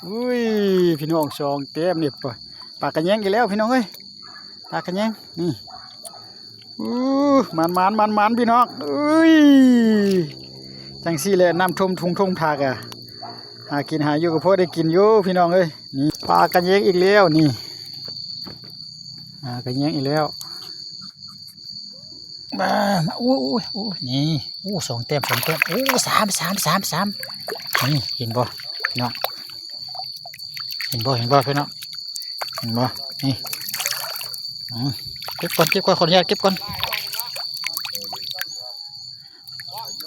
ອຸ້ຍ ພີ່ນ້ອງ ສອງແຕ້ມນີ້ ປາ ປາກະແຍງອີກແລ້ວພີ່ນ້ອງເອີຍ ປາກະແຍງນີ້. ອູ້ ໝານໆ ໝານໆ ພີ່ນ້ອງເອີຍ ຈັ່ງຊີ້ແຫຼະ ນ້ຳຖ້ວມທົ່ງທົ່ງທາກອະ ຫາກິນຫາຢູ່ກໍພໍໄດ້ກິນຢູ່ພີ່ນ້ອງເອີຍ. ນີ້ ປາກະແຍງອີກແລ້ວນີ້ ປາກະແຍງອີກແລ້ວ. ມາ ມາ ໂອ້ຍ ໂອ້ຍ ໂອ້ຍ ນີ້ ໂອ້ ສອງແຕ້ມ ສອງແຕ້ມ ໂອ້ ສາມ ສາມ ສາມ ສາມ ນີ້ ເຫັນບໍ່ພີ່ນ້ອງ ເຫັນບໍ່ ເຫັນບໍ່ພີ່ນ້ອງ ເຫັນບໍ່ ນີ້ ອືມ ເກັບກ່ອນ ເກັບກ່ອນ ຂໍອະນຸຍາດເກັບກ່ອນ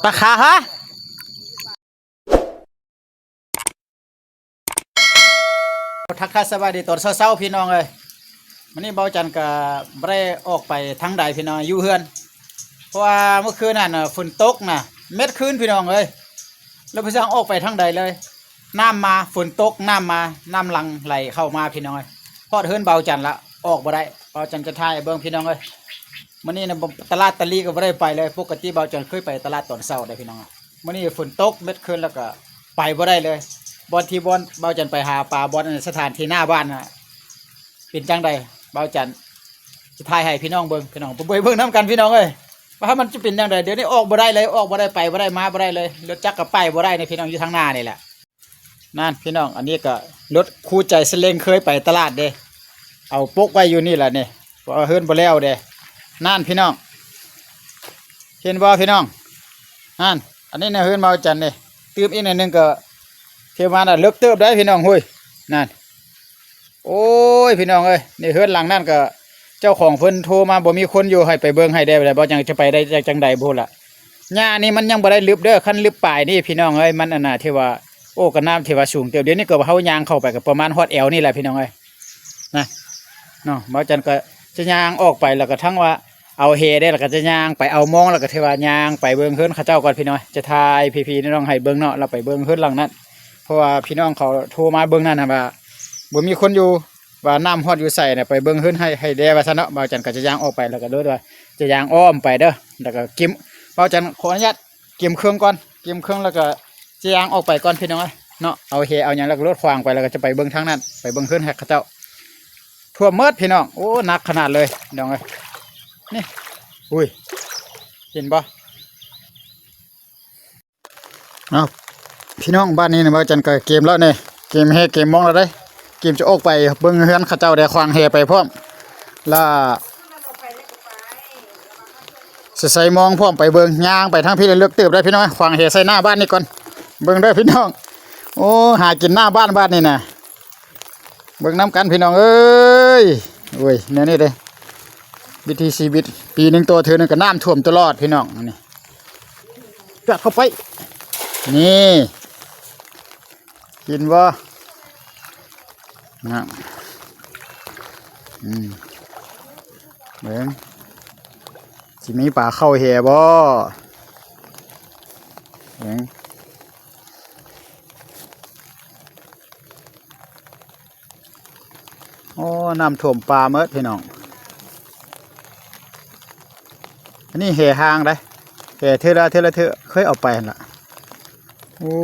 ປາຂາວຫະ. ທັກທາຍສະບາຍດີຕອນເຊົ້າໆ ພີ່ນ້ອງເອີຍ ມື້ນີ້ເບົາຈັນກະບໍ່ໄດ້ອອກໄປທາງໃດພີ່ນ້ອງ ຢູ່ເຮືອນ ເພາະວ່າມື້ຄືນນັ້ນຝົນຕົກນະ ເມັດຄືນພີ່ນ້ອງເອີຍ ແລ້ວບໍ່ຮູ້ອອກໄປທາງໃດເລີຍ ນ້ຳມາ ຝົນຕົກ ນ້ຳມາ ນ້ຳຫຼັ່ງໄຫຼເຂົ້າມາພີ່ນ້ອງເອີຍ ຮອດເຮືອນເບົາຈັນລະ ອອກບໍ່ໄດ້ ເບົາຈັນຈະຖ່າຍໃຫ້ເບິ່ງພີ່ນ້ອງເອີຍ. ມື້ນີ້ນະ ຕະຫຼາດຕະຫຼີກະບໍ່ໄດ້ໄປເລີຍ ປົກກະຕິເບົາຈັນເຄີຍໄປຕະຫຼາດຕອນເຊົ້າເດ້ພີ່ນ້ອງ ມື້ນີ້ຝົນຕົກເມັດຄືນ ແລ້ວກະໄປບໍ່ໄດ້ເລີຍ ບ່ອນທີ່ບ່ອນເບົາຈັນໄປຫາປາ ບ່ອນສະຖານທີ່ໜ້າບ້ານນະ ເປັນຈັ່ງໃດ ເບົາຈັນຈະຖ່າຍໃຫ້ພີ່ນ້ອງເບິ່ງ ພີ່ນ້ອງໄປເບິ່ງນຳກັນພີ່ນ້ອງເອີຍ ວ່າມັນຈະເປັນຈັ່ງໃດ. ດຽວນີ້ອອກບໍ່ໄດ້ເລີຍ ອອກບໍ່ໄດ້ ໄປບໍ່ໄດ້ ມາບໍ່ໄດ້ເລີຍ ລົດຈັກກະໄປບໍ່ໄດ້ນະພີ່ນ້ອງ ຢູ່ທາງໜ້ານີ້ແຫຼະ. ນັ້ນພີ່ນ້ອງ ອັນນີ້ກະລົດຄູ່ໃຈສະເລັງ ເຄີຍໄປຕະຫຼາດເດ້ ເອົາປົກໄວ້ຢູ່ນີ້ລະນີ້ ເພາະວ່າເຮືອນບໍ່ແລ້ວເດ້. ນັ້ນພີ່ນ້ອງ ເຫັນບໍ່ພີ່ນ້ອງ ນັ້ນ ອັນນີ້ນະເຮືອນເບົາຈັນເດ້ ຕື່ມອີກໜ້ອຍໜຶ່ງກະຖືວ່ານະເລິກເຕີບໄດ໋ພີ່ນ້ອງ ໂອ້ຍ ນັ້ນ ໂອ້ຍ ພີ່ນ້ອງເອີຍ ນີ້ເຮືອນຫຼັງນັ້ນກະເຈົ້າຂອງເພິ່ນໂທມາ ບໍ່ມີຄົນຢູ່ ໃຫ້ໄປເບິ່ງໃຫ້ແດ່ ແລ້ວບໍ່ຈັ່ງຈະໄປໄດ້ຈັ່ງໃດບໍ່ຮູ້ລະ. ຫຍ້ານີ້ມັນຍັງບໍ່ໄດ້ລຶບເດີ ຄັນລຶບປາຍນີ້ພີ່ນ້ອງເອີຍ ມັນອັນນ່າ ຖືວ່າ ໂອ້ ກະນ້ຳຖືວ່າສູງເຕີບ ດຽວນີ້ກະເຮົາຍ່າງເຂົ້າໄປກະປະມານຮອດແອວນີ້ແຫຼະພີ່ນ້ອງເອີຍ ນະ ເນາະ ເບົາຈັນກະຈະຍ່າງອອກໄປ ແລ້ວກະທັງວ່າເອົາແຫເດ້ ແລ້ວກະຈະຍ່າງໄປເອົາມອງ ແລ້ວກະຖືວ່າຍ່າງໄປເບິ່ງເຮືອນເຂົາເຈົ້າກ່ອນພີ່ນ້ອງ ຈະຖ່າຍພີ່ໆນ້ອງໆໃຫ້ເບິ່ງເນາະ ແລ້ວໄປເບິ່ງເຮືອນຫຼັງນັ້ນ ເພາະວ່າພີ່ນ້ອງເຂົາໂທມາເບິ່ງນັ້ນນະວ່າ ບໍ່ມີຄົນຢູ່ ວ່ານ້ຳຮອດຢູ່ໃສນະ ໄປເບິ່ງເຮືອນໃຫ້ ໃຫ້ແດ່ວ່າຊັ້ນເນາະ. ບ່າວຈັນກໍຈະຍ່າງອອກໄປ ແລ້ວກໍໂດຍວ່າຈະຍ່າງອ້ອມໄປເດີ ແລ້ວກໍກິມ ບ່າວຈັນຂໍອະນຸຍາດກິມເຄື່ອງກ່ອນ ກິມເຄື່ອງແລ້ວກໍຈະຍ່າງອອກໄປກ່ອນພີ່ນ້ອງເອີຍເນາະ. ເອົາແຫເອົາຫຍັງແລ້ວກໍລົດຂວາງໄປ ແລ້ວກໍຈະໄປເບິ່ງທາງນັ້ນ ໄປເບິ່ງເຮືອນໃຫ້ເຂົາເຈົ້າ. ຖ້ວມໝົດພີ່ນ້ອງ ໂອ້ ໜັກຂະໜາດເລີຍພີ່ນ້ອງເອີຍ. ນີ້ ອຸ້ຍ ເຫັນບໍ່? ເອົາ ພີ່ນ້ອງ ບາດນີ້ນະ ບ່າວຈັນກໍກຽມແລ້ວນີ້ ກຽມແຫກຽມມອງແລ້ວເດ້ ກຽມຈະອອກໄປເບິ່ງເຮືອນເຂົາເຈົ້າໄດ້ ຂວາງແຫໄປພ້ອມ ລະຊິໃສ່ມອງພ້ອມໄປເບິ່ງ ຍ່າງໄປທາງພີ້ເລິກເຕີບໄດ໋ພີ່ນ້ອງ. ຂວາງແຫໃສ່ໜ້າບ້ານນີ້ກ່ອນ ເບິ່ງເດີພີ່ນ້ອງ. ໂອ້ ຫາກິນໜ້າບ້ານ ບາດນີ້ນະ ເບິ່ງນຳກັນພີ່ນ້ອງເອີຍ. ໂອ້ຍ ແນວນີ້ເດ້ ວິຖີຊີວິດ ປີໜຶ່ງຕໍ່ເທື່ອໜຶ່ງກໍນ້ຳຖ້ວມຕະຫຼອດພີ່ນ້ອງ. ອັນນີ້ ຈວດເຂົ້າໄປ ນີ້ ເຫັນບໍ່? ນະ ອືມ ເບິ່ງ ຊິມີປາເຂົ້າແຫບໍ່? ເບິ່ງ ໂອ້ ນ້ຳຖ້ວມປ່າໝົດພີ່ນ້ອງ. ອັນນີ້ແຫຫ່າງໃດ໋ ແຫ່ເທື່ອລະ ເທື່ອລະເທື່ອ ເຄີຍເອົາໄປຫັ້ນລະ. ໂອ້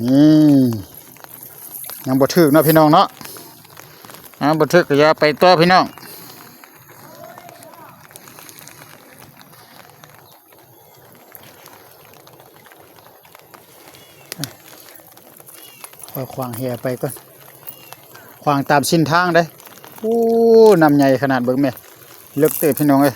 ນີ້ ຍັງບໍ່ຖືກເນາະພີ່ນ້ອງເນາະ ຍັງບໍ່ຖືກກໍຢ່າໄປຕໍ່ພີ່ນ້ອງ. ຂ້ອຍຂວາງແຫໄປກ່ອນ ຂວາງຕາມເສັ້ນທາງເດ້. ໂອ້ ນ້ຳໃຫຍ່ຂະໜາດ ເບິ່ງແມ້ ເລິກເຕີບພີ່ນ້ອງເອີຍ.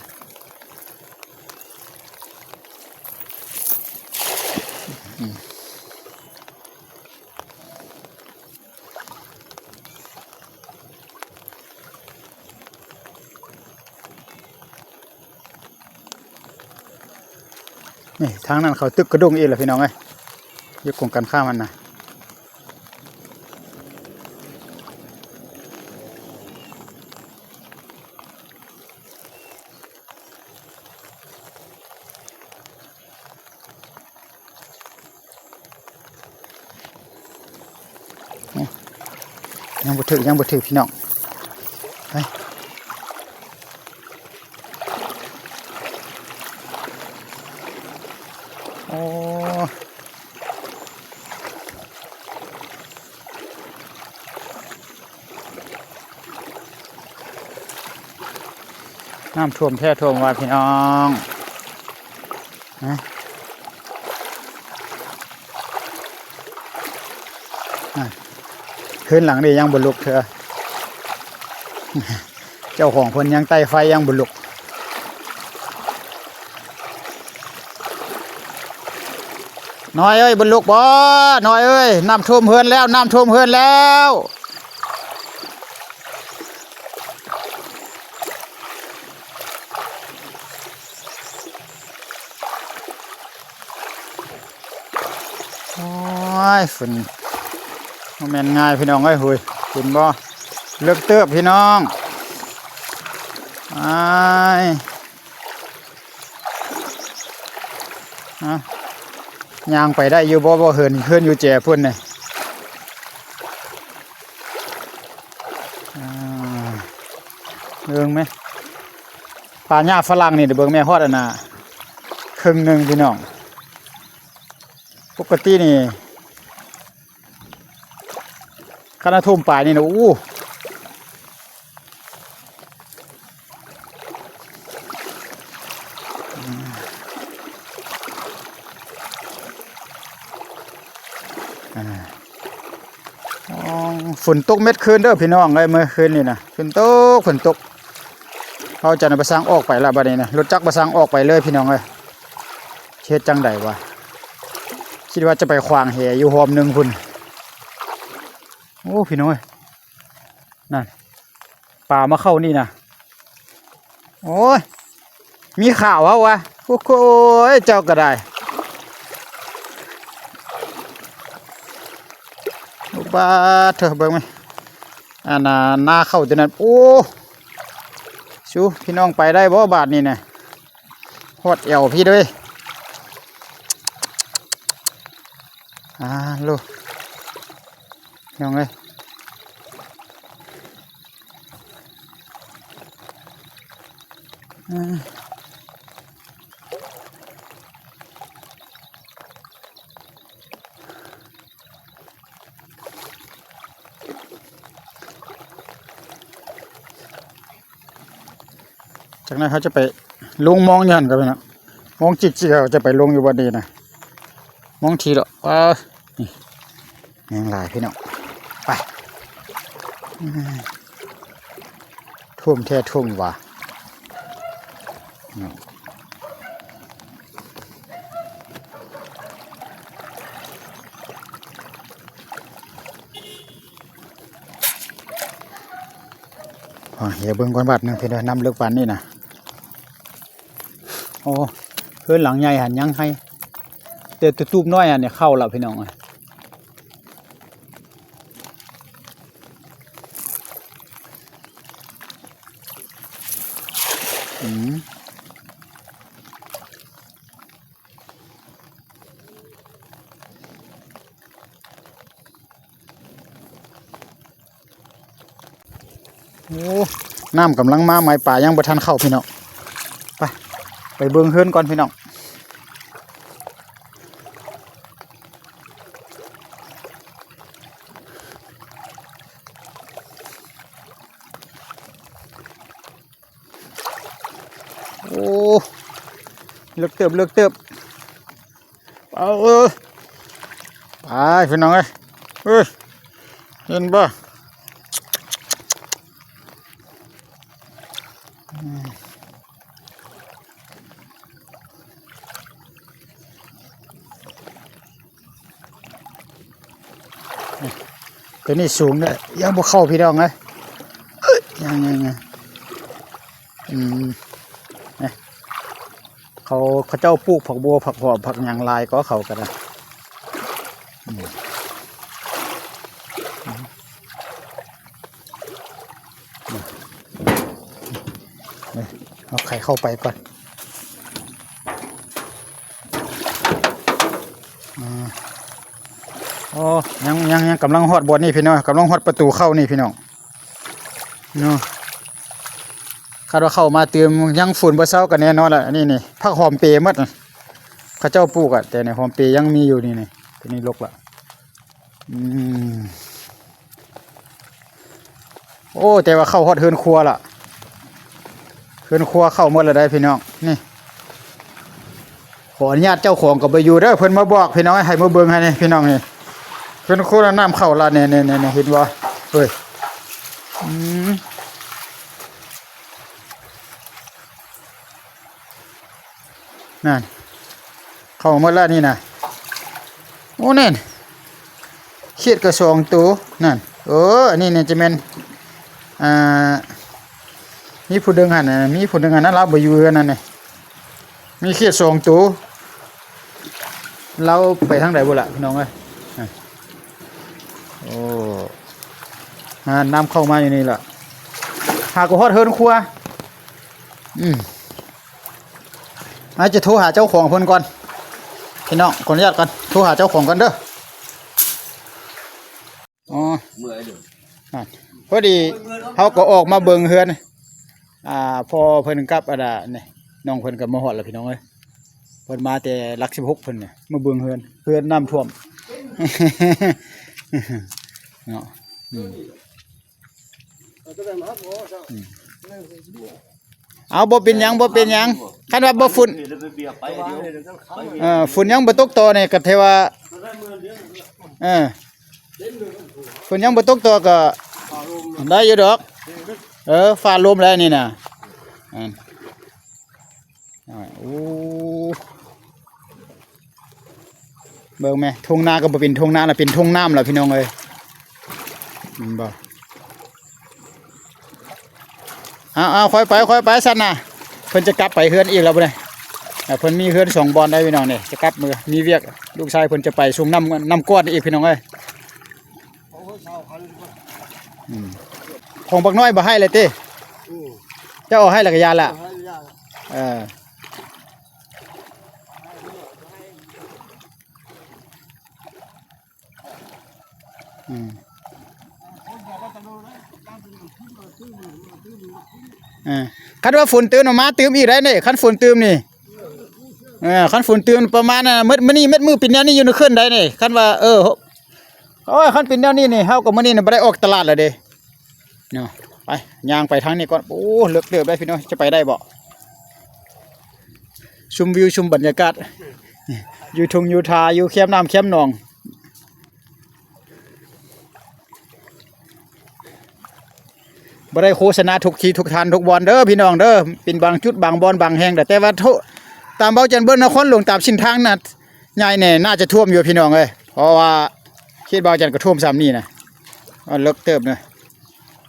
ນີ້ ທາງນັ້ນເຂົາຕຶກກະດົງອີກແລ້ວພີ່ນ້ອງເອີຍ ຢູ່ກົງກັນຂ້າມຫັ້ນນະ. ຍັງບໍ່ຖືກ ຍັງບໍ່ຖືກພີ່ນ້ອງ ໄປ. ໂອ້. ນ້ຳຖ້ວມແທ້ຖ້ວມວ່າພີ່ນ້ອງ ນະ ນະ ເຮືອນຫຼັງນີ້ຍັງບໍ່ລຸກເທື່ອ ເຈົ້າຂອງເພິ່ນຍັງໄຕ້ໄຟຍັງບໍ່ລຸກ. ນ້ອຍເອີຍ ບໍ່ລຸກບໍ່? ນ້ອຍເອີຍ ນ້ຳຖ້ວມເຮືອນແລ້ວ ນ້ຳຖ້ວມເຮືອນແລ້ວ. ໂອ້ຍ ຝົນບໍ່ແມ່ນງ່າຍພີ່ນ້ອງເອີຍ. ຫຸ້ຍ ເຫັນບໍ່? ເລິກເຕີບພີ່ນ້ອງ. ອ້າຍ ອາ ຍ່າງໄປໄດ້ຢູ່ບໍ່? ບໍ່ເຫັນເຮືອນຢູ່ແຈພຸ້ນນະ. ອ່າ ເບິ່ງແມະ ປ່າຫຍ້າຝຣັ່ງນີ້ ເບິ່ງແມະ ຮອດອັນນ່າ ເຄິ່ງໜຶ່ງພີ່ນ້ອງ. ປົກກະຕິນີ້ ຄັນຖ້ວມປາຍນີ້ນະ ໂອ້ ອ່າ ຝົນຕົກເມັດຄືນເດີພີ່ນ້ອງເອີຍ ເມື່ອຄືນນີ້ນະ ຝົນຕົກ ຝົນຕົກ. ເຮົາຈະໄດ້ບໍ່ຊ່າງອອກໄປລະບາດນີ້ນະ ລົດຈັກບໍ່ຊ່າງອອກໄປເລີຍພີ່ນ້ອງເອີຍ. ເຮັດຈັ່ງໃດວະ? ຄິດວ່າຈະໄປຂວາງແຫຢູ່ຮ່ອມໜຶ່ງພຸ້ນ. ໂອ້ ພີ່ນ້ອງເອີຍ ນັ້ນ ປາມາເຂົ້ານີ້ນະ. ໂອ້ຍ ມີຂ່າວເຮົາວະ. ໂອ້ໂຫ ເຈົ້າກໍໄດ້ ບາດເທີ ເບິ່ງແມະ ອັນນ່າ ນາເຂົ້າຕົວນັ້ນ. ໂອ້ ຊູ ພີ່ນ້ອງໄປໄດ້ບໍ່ບາດນີ້ນະ? ຮອດແອວພີ່ເດີ. ອາໂລ ພີ່ນ້ອງເອີຍ ອາ ຈາກນັ້ນເຮົາຈະໄປລົງມອງຢູ່ຫັ້ນກໍໄດ້ເນາະ ມອງຈິກໆ ເຮົາຈະໄປລົງຢູ່ບ່ອນນີ້ນະ ມອງທີ່ເລາະ. ວ້າ ນີ້ ແມງຫຼາຍພີ່ນ້ອງ ໄປ. ອືມ ຖ້ວມແທ້ຖ້ວມວ່າ ເນາະ. ອ່າ ເຮົາເບິ່ງກ່ອນບາດໜຶ່ງ ເພິ່ນວ່ານ້ຳເລິກປານນີ້ນະ. ໂອ້ ເຮືອນຫຼັງໃຫຍ່ຫັ້ນຍັງໃຫ້ ແຕ່ຕູບນ້ອຍຫັ້ນນີ້ເຂົ້າແລ້ວພີ່ນ້ອງເອີຍ. ອືມ ໂອ້ ນ້ຳກຳລັງມາໃໝ່ ປາຍັງບໍ່ທັນເຂົ້າພີ່ນ້ອງ. ໄປ ໄປເບິ່ງເຮືອນກ່ອນພີ່ນ້ອງ. ໂອ້ ເລິກເຕີບ ເລິກເຕີບ. ເອົາ ເອີ ໄປພີ່ນ້ອງເອີຍ ເອີ ເຫັນບໍ່? ອືມ ຕົວນີ້ສູງເດີ ຍັງບໍ່ເຂົ້າພີ່ນ້ອງເອີຍ ຍັງ ຍັງ ຍັງ ອືມ ນີ້ ເຂົາ ເຂົາເຈົ້າປູກຜັກບົວ ຜັກຫອມ ຜັກຫຍັງຫຼາຍກວ່າເຂົາກໍໄດ້ ອືມ ນີ້ ເອົາໄຂເຂົ້າໄປກ່ອນ ອືມ ໂອ້ ຍັງ ຍັງ ຍັງກຳລັງຮອດບ່ອນນີ້ພີ່ນ້ອງ ກຳລັງຮອດປະຕູເຂົ້ານີ້ພີ່ນ້ອງ ເນາະ ຄາດວ່າເຂົ້າມາຕື່ມ ຍັງຝົນບໍ່ເຊົາກໍແນ່ນອນລະ. ອັນນີ້ນີ້ ຜັກຫອມເປໝົດ ເຂົາເຈົ້າປູກອະ ແຕ່ໃນຫອມເປຍັງມີຢູ່ ນີ້ນີ້ ຕົວນີ້ລົກລະ ອືມ ໂອ້ ແຕ່ວ່າເຂົ້າຮອດເຮືອນຄົວລະ ເ ເຮືອນຄົວເຂົ້າໝົດແລ້ວໄດ໋ພີ່ນ້ອງ. ນີ້ ຂໍອະນຸຍາດເຈົ້າຂອງກໍບໍ່ຢູ່ເດີ ເພິ່ນມາບອກພີ່ນ້ອງ ໃຫ້ມາເບິ່ງໃຫ້ນີ້ພີ່ນ້ອງ. ນີ້ ເຮືອນຄົວນ້ຳເຂົ້າລະ ນີ້ໆໆ ເຫັນບໍ່ເອີຍ? ອືມ ນັ້ນ ເຂົ້າໝົດແລ້ວນີ້ນະ. ໂອ້ ນັ້ນ ຂຽດກໍສອງໂຕ ນັ້ນ. ເອີ ອັນນີ້ນີ້ຈະແມ່ນ ອ່າ ມີຜູ້ໜຶ່ງຫັ້ນນະ ມີຜູ້ໜຶ່ງຫັ້ນນະ ລາວບໍ່ຢູ່ເຮືອນນັ້ນນີ້. ມີຂຽດສອງໂຕ ລາວໄປທາງໃດບໍ່ລະ ພີ່ນ້ອງເອີຍ? ໂອ້ ນ້ຳເຂົ້າມາຢູ່ນີ້ລະ ຫາກໍຮອດເຮືອນຄົວ. ອືມ ອາດຈະໂທຫາເຈົ້າຂອງເພິ່ນກ່ອນ ພີ່ນ້ອງ ຂໍອະນຸຍາດກ່ອນ ໂທຫາເຈົ້າຂອງກ່ອນເດີ. ອໍ ເມື່ອຍເດີ ອ່າ ພໍດີເຮົາກໍອອກມາເບິ່ງເຮືອນ ອ່າ ພໍ່ເພິ່ນກັບ ອັນນ່າ ນ້ອງເພິ່ນກໍມາຮອດແລ້ວ ພີ່ນ້ອງເອີຍ. ເພິ່ນມາແຕ່ຫຼັກສິບຫົກ ເພິ່ນມາເບິ່ງເຮືອນ ເຮືອນນ້ຳຖ້ວມເນາະ. ອືມ ອືມ ເອົາ ບໍ່ເປັນຫຍັງ ບໍ່ເປັນຫຍັງ ຄັນວ່າບໍ່ຝົນ ເອີ ຝົນຍັງບໍ່ຕົກຕໍ່ນີ້ກໍຖືວ່າ ເອີ ຝົນຍັງບໍ່ຕົກຕໍ່ກໍໄດ້ຢູ່ດອກ. ເອີ ຟ້າລົມແລ້ວນີ້ນະ. ອືມ ໂອ້ ເບິ່ງແມະ ທົ່ງນາກໍບໍ່ເປັນທົ່ງນາລະ ເປັນທົ່ງນ້ຳລະ ພີ່ນ້ອງເອີຍ. ເຫັນບໍ່? ເອົາໆ ຄ່ອຍໄປ ຄ່ອຍໄປຊັ້ນນະ. ເພິ່ນຈະກັບໄປເຮືອນອີກແລ້ວບໍ່ນີ້? ເພິ່ນມີເຮືອນສອງບ່ອນໄດ໋ ພີ່ນ້ອງເດ້ ຈະກັບເມືອ ມີວຽກ ລູກຊາຍເພິ່ນຈະໄປສົ່ງນ້ຳ ນ້ຳກວດອີກ ພີ່ນ້ອງເອີຍ. ອືມ ຂອງບັກນ້ອຍບໍ່ໃຫ້ແລ້ວຕິ? ອືມ ເຈົ້າເອົາໃຫ້ແລ້ວກໍຢ່າລະ ເອົາໃຫ້ຢ່າລະ ເອີ. ອືມ ເອີ ຄັນວ່າຝົນຕື່ມມາຕື່ມອີກໄດ້ເດ້ ຄັນຝົນຕື່ມນີ້. ເອີ ຄັນຝົນຕື່ມປະມານ ໝົດມື້ນີ້ໝົດມື້ເປັນແນວນີ້ຢູ່ໃນເຂື່ອນໄດ້ນີ້ ຄັນວ່າ ເອີ ໂອ້ຍ ຄັນເປັນແນວນີ້ນີ້ ເຮົາກໍມື້ນີ້ບໍ່ໄດ້ອອກຕະຫຼາດແລ້ວເດ້. ເນາະ ໄປ ຍ່າງໄປທາງນີ້ກ່ອນ. ໂອ້ ເລິກເຕີບໄດ໋ພີ່ນ້ອງ ຈະໄປໄດ້ບໍ່? ຊົມວິວຊົມບັນຍາກາດ ຢູ່ທົ່ງຢູ່ທາ ຢູ່ແຄມນ້ຳແຄມໜອງ. ບໍ່ໄດ້ໂຄສະນາທຸກທີ່ທຸກທ່ານທຸກບ່ອນເດີພີ່ນ້ອງເດີ ເປັນບາງຈຸດບາງບ່ອນບາງແຫ່ງເດີ ແຕ່ວ່າໂທ ຕາມເວົ້າຈັນເບິ່ງນະຄອນຫຼວງ ຕາມເສັ້ນທາງນະ ໃຫຍ່ແນ່ ໜ້າຈະຖ້ວມຢູ່ພີ່ນ້ອງເອີຍ ເພາະວ່າເຂດເວົ້າຈັນກໍຖ້ວມສ່ຳນີ້ນະ ເລິກເຕີບນະ.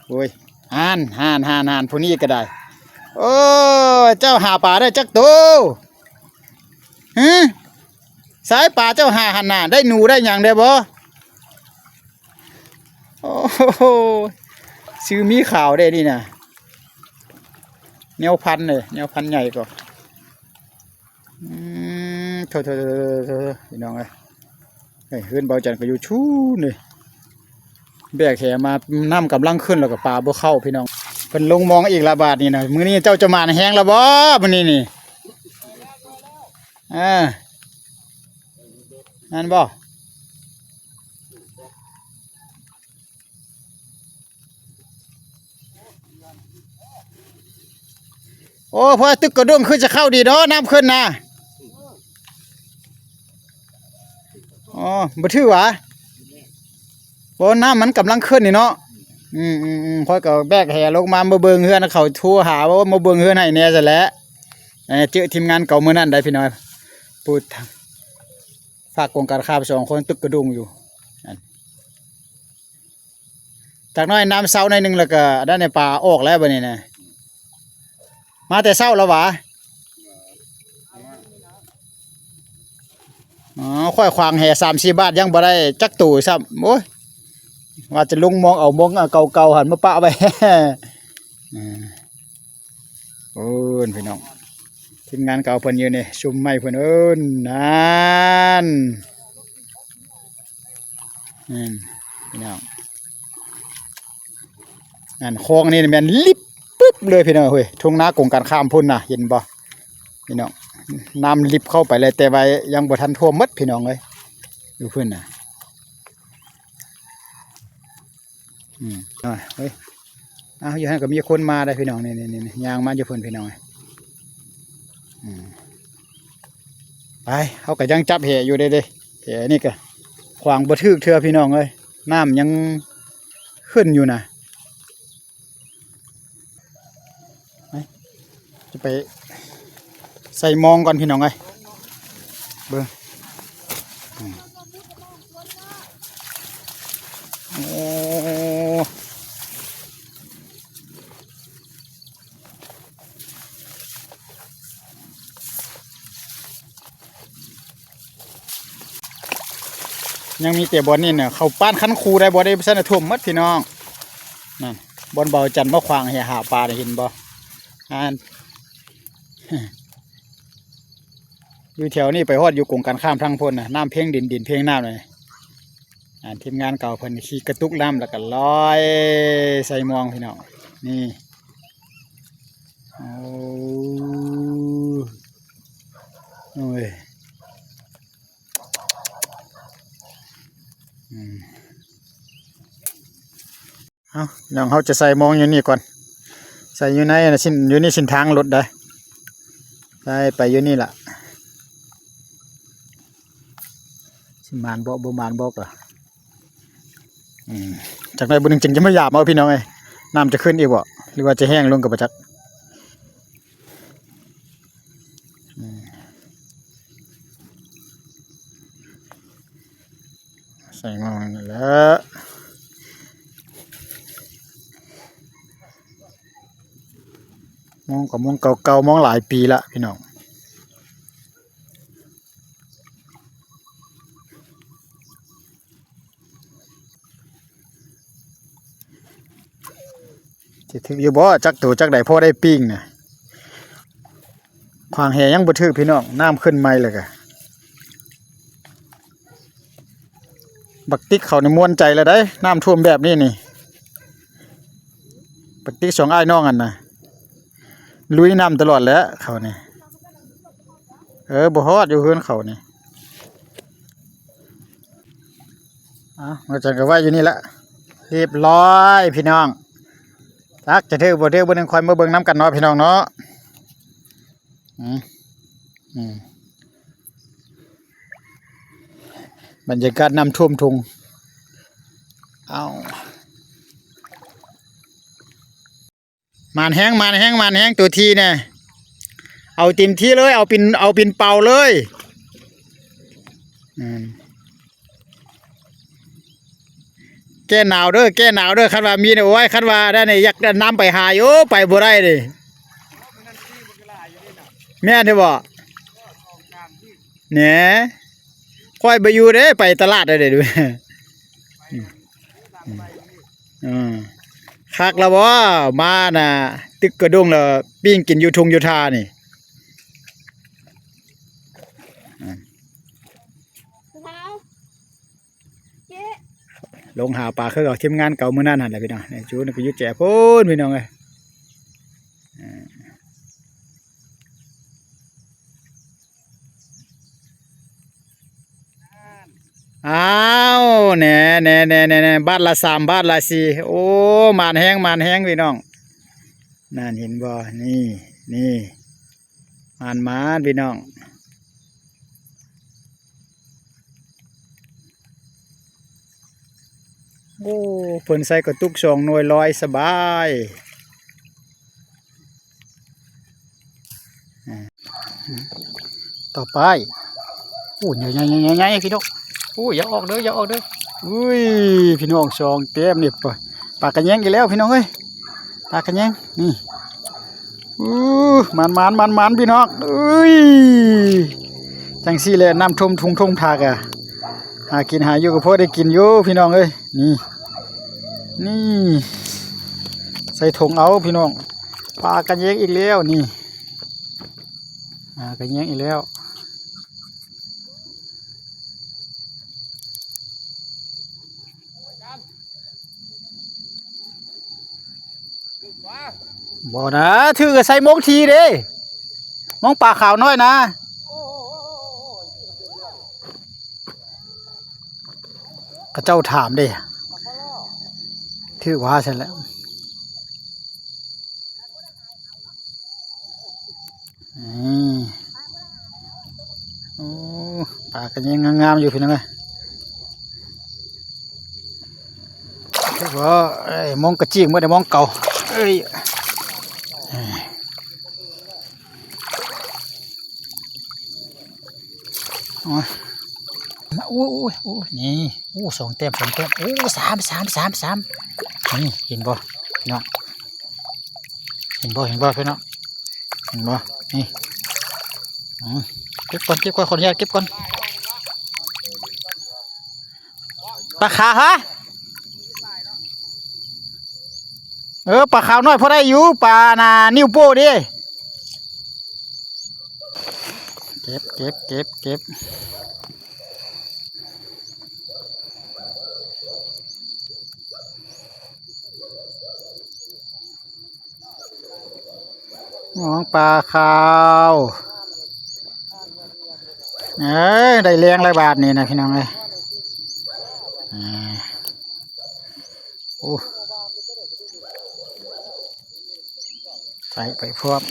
ໂອ້ຍ ຫານ ຫານ ຫານ ຫານ ຜູ້ນີ້ກໍໄດ້. ໂອ້ຍ ເຈົ້າຫາປາໄດ້ຈັກໂຕ? ຫື? ສາຍປາເຈົ້າຫາຫັ້ນນະ ໄດ້ໜູໄດ້ຫຍັງໄດ້ບໍ່? ໂອ້ໂຫ ຊື່ໝີຂາວເດ້ນີ້ນະ ແນວພັນເດ້ ແນວພັນໃຫຍ່ກໍ ອືມ ໂຖໆໆໆ ພີ່ນ້ອງເອີຍ ເຮີຍ ເຮືອນເບົາຈັນກໍຢູ່ຊູ້ນເດ້ ແບກແຫມາ ນ້ຳກຳລັງຂຶ້ນແລ້ວກໍປາບໍ່ເຂົ້າພີ່ນ້ອງ. ເພິ່ນລົງມອງອີກລະບາດນີ້ນະ ມື້ນີ້ເຈົ້າຈະໝານແຮງລະບໍ່ມື້ນີ້ນີ້? ເອີ ແມ່ນບໍ່? ໂອ້ ພໍຕຶກກະດຸ້ງຄືຈະເຂົ້າດີເນາະ ນ້ຳຂຶ້ນນະ. ອໍ ບໍ່ຖືຫວາ? ບໍ່ ນ້ຳມັນກຳລັງຂຶ້ນນີ້ເນາະ. ອືມໆໆ ຂ້ອຍກໍແບກແຫລົງມາ ມາເບິ່ງເຮືອນເຂົາ ໂທຫາວ່າມາເບິ່ງເຮືອນໃຫ້ແດ່ຊັ້ນແຫຼະ. ເຈີທີມງານເກົ່າມື້ນັ້ນໄດ໋ພີ່ນ້ອງ ຜູ້ ຝາກກົງການຄ້າໄປສອງຄົນຕຶກກະດຸ້ງຢູ່. ຈັກໜ້ອຍນ້ຳເຊົາໜ້ອຍໜຶ່ງ ແລ້ວກໍອັນນັ້ນ ປາອອກແລ້ວບັດນີ້ນະ. ມາແຕ່ເຊົ້າແລ້ວຫວາ? ອໍ ຂ້ອຍຂວາງແຫສາມສີ່ບາດ ຍັງບໍ່ໄດ້ຈັກໂຕຊ້ຳ. ໂອ້ຍ ວ່າຈະລົງມອງເອົາມອງເກົ່າໆຫັ້ນມາປະໄວ້. ເອີ ໂອ້ຍ ພີ່ນ້ອງ ທີມງານເກົ່າເພິ່ນຢູ່ນີ້ ຊຸມໄມ້ເພິ່ນ ເອີ ນັ້ນ ນັ້ນ ພີ່ນ້ອງ ນັ້ນ ຄອງນີ້ແມ່ນລິບປຶບເລີຍພີ່ນ້ອງເອີຍ. ທົ່ງນາກົງກັນຂ້າມພຸ້ນນະ ເຫັນບໍ່ພີ່ນ້ອງ? ນ້ຳລິບເຂົ້າໄປເລີຍ ແຕ່ວ່າຍັງບໍ່ທັນຖ້ວມໝົດພີ່ນ້ອງເອີຍ ຢູ່ພຸ້ນນະ. ອືມ ເອີຍ ອ້າວ ຢູ່ຫັ້ນກໍມີຄົນມາໄດ໋ພີ່ນ້ອງ ນີ້ໆໆ ຍ່າງມາຢູ່ພຸ້ນພີ່ນ້ອງ. ອືມ ໄປ ເຮົາກໍຍັງຈັບແຫຢູ່ເດ້ ເດ້ ແຫນີ້ກໍຂວາງບໍ່ຖືກເທື່ອພີ່ນ້ອງເອີຍ ນ້ຳຍັງຂຶ້ນຢູ່ນະ. ໄປ ຈະໄປໃສ່ມອງກ່ອນພີ່ນ້ອງເອີຍ ເບິ່ງ ອືມ ໂອ້ ຍັງມີແຕ່ບ່ອນນີ້ນະ ເຂົ້າປານຄັນຄູໄດ້ບໍ່ໄດ້ ຊັ້ນນະຖ້ວມໝົດພີ່ນ້ອງ. ນັ້ນ ບ່ອນເບົາຈັນມາຂວາງແຫຫາປານະ ເຫັນບໍ່? ອ່າ ຢູ່ແຖວນີ້ໄປຮອດຢູ່ກົງກັນຂ້າມທາງພຸ້ນນະ ນ້ຳເພັງດິນ ດິນເພັງນ້ຳນະ. ອ່າ ທີມງານເກົ່າເພິ່ນຂີ່ກະຕຸກນ້ຳ ແລ້ວກໍລອຍໃສ່ມອງພີ່ນ້ອງ ນີ້. ໂອ້ ໂອ້ຍ ອືມ ເອົາ ນ້ອງເຮົາຈະໃສ່ມອງຢູ່ນີ້ກ່ອນ ໃສ່ຢູ່ໃນອັນນັ້ນ ເສັ້ນ ຢູ່ໃນເສັ້ນທາງລົດໄດ໋ ໃສ່ໄປຢູ່ນີ້ລະ ຊິໝານບໍ່ ບໍ່ໝານບໍ່ກະ ອືມ ຈັກໜ້ອຍບຶດໜຶ່ງຈຶ່ງຈະມາຢາມເອົາພີ່ນ້ອງເອີຍ ນ້ຳຈະຂຶ້ນອີກບໍ່ ຫຼືວ່າຈະແຫ້ງລົງກໍບໍ່ຈັກ. ອືມ ໃສ່ມອງນີ້ແຫຼະ ມອງກໍມອງເກົ່າໆ ມອງຫຼາຍປີລະພີ່ນ້ອງ. ຊິຖືກຢູ່ບໍ່ ຈັກໂຕຈັກໃດ ພໍໄດ້ປີ້ງນະ. ຂວາງແຫຍັງບໍ່ຖືກພີ່ນ້ອງ ນ້ຳຂຶ້ນໃໝ່ແລ້ວກະ ບັກຕິກເຂົານີ້ມ່ວນໃຈແລ້ວໄດ໋ ນ້ຳຖ້ວມແບບນີ້ນີ້ ບັກຕິກສອງອ້າຍນ້ອງຫັ້ນນະ ລຸຍນ້ຳຕະຫຼອດແຫຼະເຂົານີ້. ເອີ ບໍ່ຮອດຢູ່ເຮືອນເຂົານີ້. ເອົາ ມາຈັນກໍໄວ້ຢູ່ນີ້ລະ ຮຽບຮ້ອຍພີ່ນ້ອງ. ຈັກຈະຖືກບໍ່ຖືກ ມື້ໜຶ່ງຄ່ອຍມາເບິ່ງນຳກັນເນາະພີ່ນ້ອງເນາະ. ອືມ ອືມ ບັນຍາກາດນ້ຳຖ້ວມທົ່ງ. ເອົາ ໝານແຮງ ໝານແຮງ ໝານແຮງ ໂຕທີ່ນະ ເອົາເຕັມທີ່ເລີຍ ເອົາເປັນ ເອົາເປັນເປົາເລີຍ. ອືມ ແກ້ໜາວເດີ ແກ້ໜາວເດີ ຄັນວ່າມີນະ ໂອ້ຍ ຄັນວ່າໄດ້ນີ້ ຢາກນຳໄປຫາຢູ່ ໄປບໍ່ໄດ້ເດ້. ແມ່ນແທ້ບໍ່? ແໜ ຂ້ອຍບໍ່ຢູ່ເດ້ ໄປຕະຫຼາດເດ້. ອືມ ອືມ ຄັກລະບໍ່ ມານະ ຕຶກກະດົງລະ ປີ້ງກິນຢູ່ທົ່ງຢູ່ທ່ານີ້. ອືມ ລງຫາປາຄືເກົ່າ ທີມງານເກົ່າມື້ນັ້ນຫັ້ນແຫຼະພີ່ນ້ອງ. ນາຍຈູນກໍຢູ່ແຈພຸ້ນພີ່ນ້ອງເອີຍ. ອ້າວ ແໜ ແໜ ແໜ ແໜ ບາດລະສາມ ບາດລະສີ່. ໂອ້ ໝານແຮງ ໝານແຮງພີ່ນ້ອງ. ນັ້ນ ເຫັນບໍ່ ນີ້ ນີ້ ໝານ ໝານພີ່ນ້ອງ. ໂອ້ ເພິ່ນໃສ່ກະຕຸກສອງໜ່ວຍ ລອຍສະບາຍ. ອືມ ຕໍ່ໄປ ໂອ້ ໃຫຍ່ໆໆໆ ພີ່ນ້ອງ. ໂອ້ ຢ່າອອກເດີ ຢ່າອອກເດີ. ອຸ້ຍ ພີ່ນ້ອງ ສອງແຕ້ມນີ້ ປາ ປາກະແຍງອີກແລ້ວພີ່ນ້ອງເອີຍ ປາກະແຍງນີ້. ອູ້ ໝານໆໆໆ ພີ່ນ້ອງເອີຍ. ຈັ່ງຊີ້ແຫຼະ ນ້ຳຖ້ວມທົ່ງທົ່ງທາກະ ຫາກິນຫາຢູ່ກໍພໍໄດ້ກິນຢູ່ພີ່ນ້ອງເອີຍ. ນີ້ ນີ້ ໃສ່ຖົງເອົາພີ່ນ້ອງ. ປາກະແຍງອີກແລ້ວນີ້ ປາກະແຍງອີກແລ້ວ. ບໍ່ນະ ຖືກໃສ່ໂມງທີເດ້ ໂມງປາຂາວນ້ອຍນະ. ເຂົາເຈົ້າຖາມເດ້ ຖືກວ່າຊັ້ນແຫຼະ. ອືມ ໂອ້ ປາກະຍັງງາມໆຢູ່ພີ່ນ້ອງເອີຍ. ໂອ້ຍ ມົງກະຈິ້ງເບິດ ມົງເກົ່າ ເອີຍ ໂອ້ຍ ໂອ້ຍ ໂອ້ຍ ນີ້ ໂອ້ ສອງແຕ້ມ ສອງແຕ້ມ ໂອ້ ສາມ ສາມ ສາມ ສາມ ນີ້ ເຫັນບໍ່ພີ່ນ້ອງ? ເຫັນບໍ່ ເຫັນບໍ່ພີ່ນ້ອງ? ເຫັນບໍ່? ນີ້ ອືມ ເກັບກ່ອນ ເກັບກ່ອນ ຂໍອະນຸຍາດເກັບກ່ອນ. ປາຂາວ ຮະ? ເອີ ປາຂາວນ້ອຍພໍໄດ້ຢູ່ ປາ ອັນນ່າ ນິ້ວໂປ້ເດ້. ເກັບ ເກັບ ເກັບ ເກັບ. ມອງປາຂາວ ເອີ ໄດ້ແລງແລ້ວບາດນີ້ນະພີ່ນ້ອງເອີຍ. ອ່າ ໂອ້ ໃສ່ໄປພ້ອມ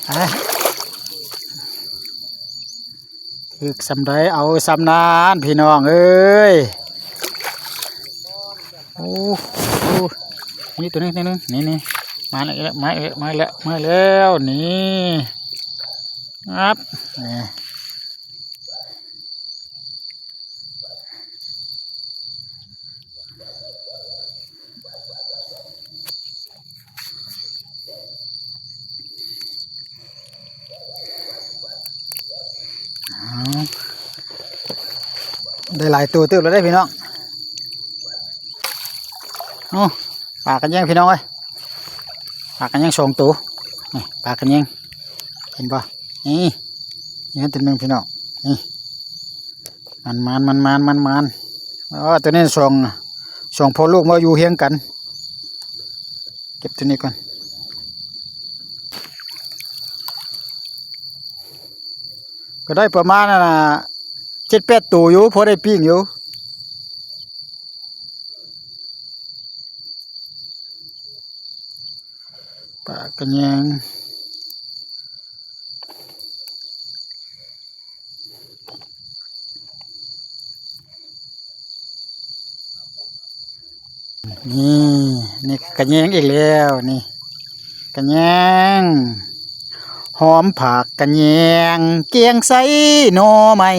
ອ່າ ຖືກສ່ຳໃດເອົາສ່ຳນັ້ນພີ່ນ້ອງເອີຍ. ໂອ້ ໂອ້ ນີ້ຕົວໜຶ່ງ ນີ້ ນີ້ ນີ້ ມາແລ້ວ ມາແລ້ວ ມາແລ້ວ ມາແລ້ວ ນີ້ ອັບ ນີ້. ອ້າວ ໄດ້ຫຼາຍໂຕເຕີບແລ້ວເດ້ພີ່ນ້ອງ. ໂອ້ ປາກະແຍງພີ່ນ້ອງເອີຍ ປາກະແຍງສອງໂຕ ນີ້ ປາກະແຍງ ເຫັນບໍ່? ນີ້ ນີ້ໂຕໜຶ່ງພີ່ນ້ອງ ນີ້ ມັນມານ ມັນມານ ມັນມານ. ອໍ ໂຕນີ້ສອງ ສອງພໍ່ລູກມາຢູ່ຮຽງກັນ. ເກັບໂຕນີ້ກ່ອນ ກະໄດ້ປະມານ ອັນນ່າ ເຈັດແປດໂຕຢູ່ ພໍໄດ້ປີ້ງຢູ່. ປາກະແຍງ ນີ້ ນີ້ກະແຍງອີກແລ້ວ ນີ້ກະແຍງ ຫອມຜັກກະແຍງ ແກງໃສ່ໜໍ່ໄມ້.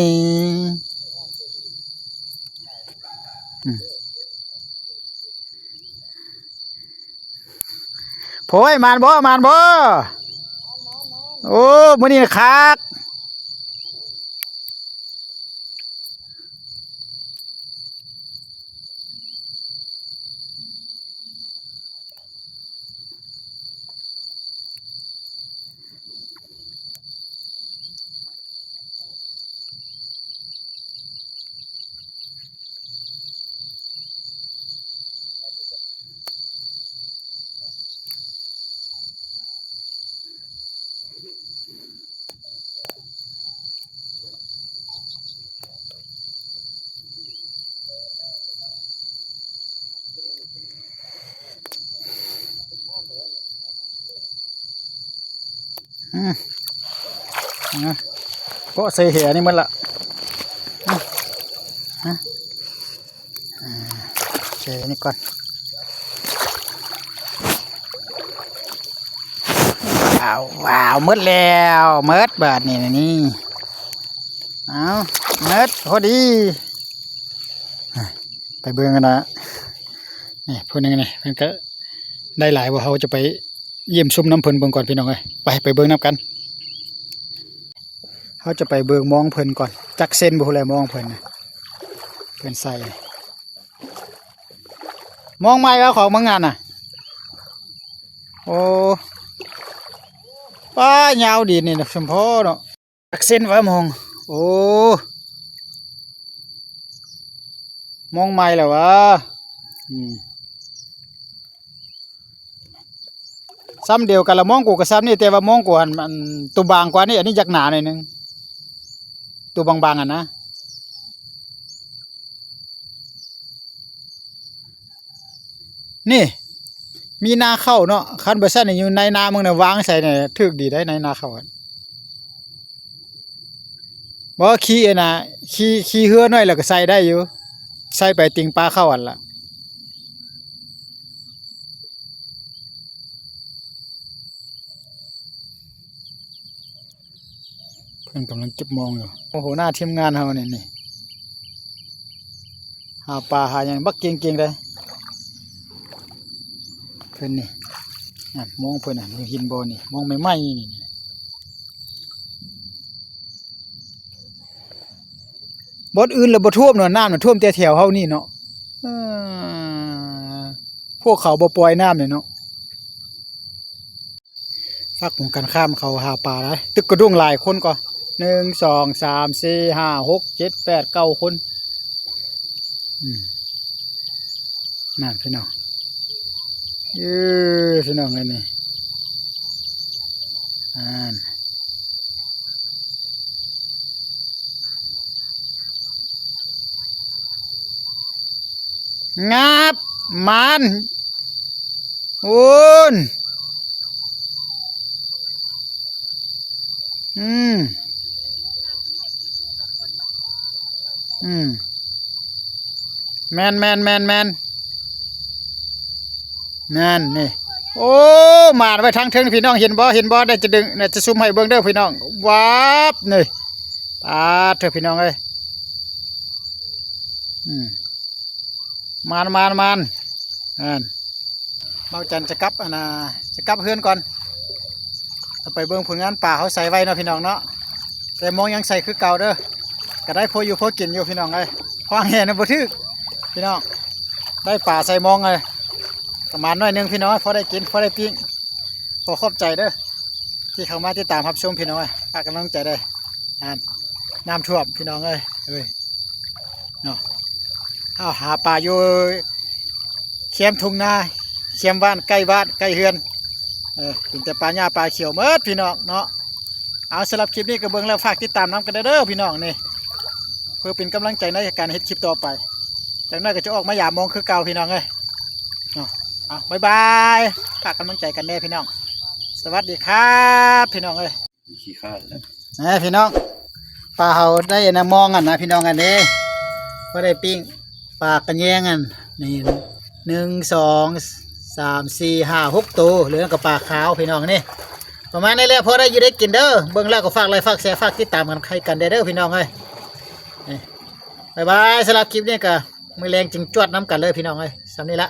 ອືມ ໂພຍ ມານບໍ່ ມານບໍ່? ໂອ້ ມື້ນີ້ຄັກ. ອືມ ເກາະໃສ່ແຫນີ້ໝົດລະ ອືມ ອາ ໃສ່ນີ້ກ່ອນ ວ້າວ ວ້າວ ໝົດແລ້ວ ໝົດບາດນີ້ ນີ້ ເອົາ ໝົດພໍດີ. ໄປເບິ່ງກັນນະ ນີ້ຜູ້ໜຶ່ງນີ້ ເພິ່ນກະໄດ້ຫຼາຍບໍ່ ເຮົາຈະໄປຢ້ຽມຊົມນຳເພິ່ນເບິ່ງກ່ອນພີ່ນ້ອງເອີຍ ໄປ ໄປເບິ່ງນຳກັນ. ເຮົາຈະໄປເບິ່ງມອງເພິ່ນກ່ອນ ຈັກເຊັນບໍ່ແຫຼະມອງເພິ່ນນະ ເພິ່ນໃສ່ ມອງໃໝ່ເອົາຂອງເມືອງງານນະ ໂອ້ ປ້າ ຍາວດີນີ້ນະ ສົມພໍເນາະ. ຈັກເຊັນວະມອງ ໂອ້ ມອງໃໝ່ແລ້ວວະ ອືມ ຊ່ຳດຽວກັນລະ ມອງກູກະຊ່ຳນີ້ ແຕ່ວ່າມອງກູຫັ້ນ ອັນ ໂຕບາງກວ່ານີ້ ອັນນີ້ຢາກໜາໜ້ອຍໜຶ່ງ ໂຕບາງໆຫັ້ນນະ. ນີ້ ມີນາເຂົ້າເນາະ. ຄັນບໍ່ຊັ້ນນີ້ ຢູ່ໃນນາມຶງນະ ວາງໃສ່ນະ ຖືກດີໄດ໋ ໃນນາເຂົ້າ. ບໍ່ ຂີ້ອັນນ່າ ຂີ້ ຂີ້ເຮືອໜ້ອຍ ແລ້ວກໍໃສ່ໄດ້ຢູ່ ໃສ່ໄປຕິ່ງປາເຂົ້າຫັ້ນລະ. ເພິ່ນກຳລັງເກັບມອງຢູ່. ໂອ້ໂຫ ຫົວໜ້າທີມງານເຮົານີ້ ນີ້ ຫາປາຫາຫຍັງບັກເກັ່ງໆເດ້ ເພິ່ນນີ້. ນັ້ນ ມອງເພິ່ນນັ້ນ ເຫັນບໍ່ນີ້ ມອງໃໝ່ໆນີ້. ບ່ອນອື່ນລະບໍ່ຖ້ວມເນາະ ນ້ຳນະຖ້ວມແຕ່ແຖວເຮົານີ້ເນາະ. ເອີ ພວກເຂົາບໍ່ປ່ອຍນ້ຳນີ້ເນາະ. ຟາກກົງກັນຂ້າມເຂົາຫາປາຫຼາຍ ຕຶກກະດຸ້ງຫຼາຍຄົນກໍ ໜຶ່ງ ສອງ ສາມ ສີ່ ຫ້າ ຫົກ ເຈັດ ແປດ ເກົ້າຄົນ. ອືມ ນັ້ນພີ່ນ້ອງ ເອີ ພີ່ນ້ອງເອີຍນີ້ ອ່າ ງາບ ມານ ໂອ້ນ ອືມ ອືມ ແມ່ນໆໆໆ ນັ້ນນີ້. ໂອ້ ມາໄວ້ທາງເທິງພີ່ນ້ອງ ເຫັນບໍ່ ເຫັນບໍ່ ໄດ້ຈະດຶງ ໄດ້ຈະຊູມໃຫ້ເບິ່ງເດີພີ່ນ້ອງ. ວາບ ນີ້ ປາດເທີພີ່ນ້ອງເອີຍ. ອືມ ມານໆໆ ນັ້ນ ເບົາຈັນຈະກັບ ອັນນ່າ ຈະກັບເຮືອນກ່ອນ ເອົາໄປເບິ່ງຜົນງານປາເຮົາໃສ່ໄວ້ເນາະພີ່ນ້ອງເນາະ. ແຕ່ມອງຍັງໃສ່ຄືເກົ່າເດີ ກໍໄດ້ພໍຢູ່ພໍກິນຢູ່ພີ່ນ້ອງເອີຍ. ຂວາງແຫນະບໍ່ຖືກພີ່ນ້ອງ ໄດ້ປາໃສ່ມອງເລີຍ ປະມານໜ້ອຍໜຶ່ງພີ່ນ້ອງ ພໍໄດ້ກິນ ພໍໄດ້ປີ້ງ. ຂໍຂອບໃຈເດີ ທີ່ເຂົ້າມາຕິດຕາມຮັບຊົມພີ່ນ້ອງເອີຍ ຝາກກຳລັງໃຈເດີ. ອ່າ ນ້ຳຖ້ວມພີ່ນ້ອງເອີຍ ເອີຍ ເນາະ. ເຮົາຫາປາຢູ່ແຄມທົ່ງນາ ແຄມບ້ານ ໃກ້ບ້ານ ໃກ້ເຮືອນ ເອີ ເປັນແຕ່ປ່າຫຍ້າປ່າຂຽວໝົດພີ່ນ້ອງເນາະ. ເອົາ ສຳລັບຄລິບນີ້ກໍເບິ່ງແລ້ວ ຝາກຕິດຕາມນຳກັນເດີພີ່ນ້ອງ ນີ້ ເພື່ອເປັນກຳລັງໃຈໃນການເຮັດຄລິບຕໍ່ໄປ. ຈັກໜ້ອຍກໍຈະອອກມາຢາມມອງຄືເກົ່າພີ່ນ້ອງເອີຍເນາະ. ເອົາ ບາຍບາຍ ຝາກກຳລັງໃຈກັນແດ່ພີ່ນ້ອງ. ສະຫວັດດີຄັບພີ່ນ້ອງເອີຍ. ຂີ້ຄ້ານແລ້ວ ແນ່ພີ່ນ້ອງ ປາເຮົາໄດ້ອັນນະມອງຫັ້ນນະພີ່ນ້ອງ ອັນນີ້ ພໍໄດ້ປີ້ງປາກະແຍງຫັ້ນ ນີ້ ໜຶ່ງ ສອງ ສາມ ສີ່ ຫ້າ ຫົກໂຕ ເຫຼືອກໍປາຂາວພີ່ນ້ອງ ນີ້ ປະມານນີ້ແຫຼະ ພໍໄດ້ຢູ່ໄດ້ກິນເດີ. ເບິ່ງແລ້ວກໍຝາກໄລຄ໌ ຝາກແຊ ຝາກຕິດຕາມກັນໃຫ້ກັນແດ່ເດີພີ່ນ້ອງເອີຍ. ນີ້ ບາຍບາຍ ສຳລັບຄລິບນີ້ກໍມື້ແລງຈຶ່ງຈວດນຳກັນເລີຍພີ່ນ້ອງເອີຍ ສ່ຳນີ້ລະ.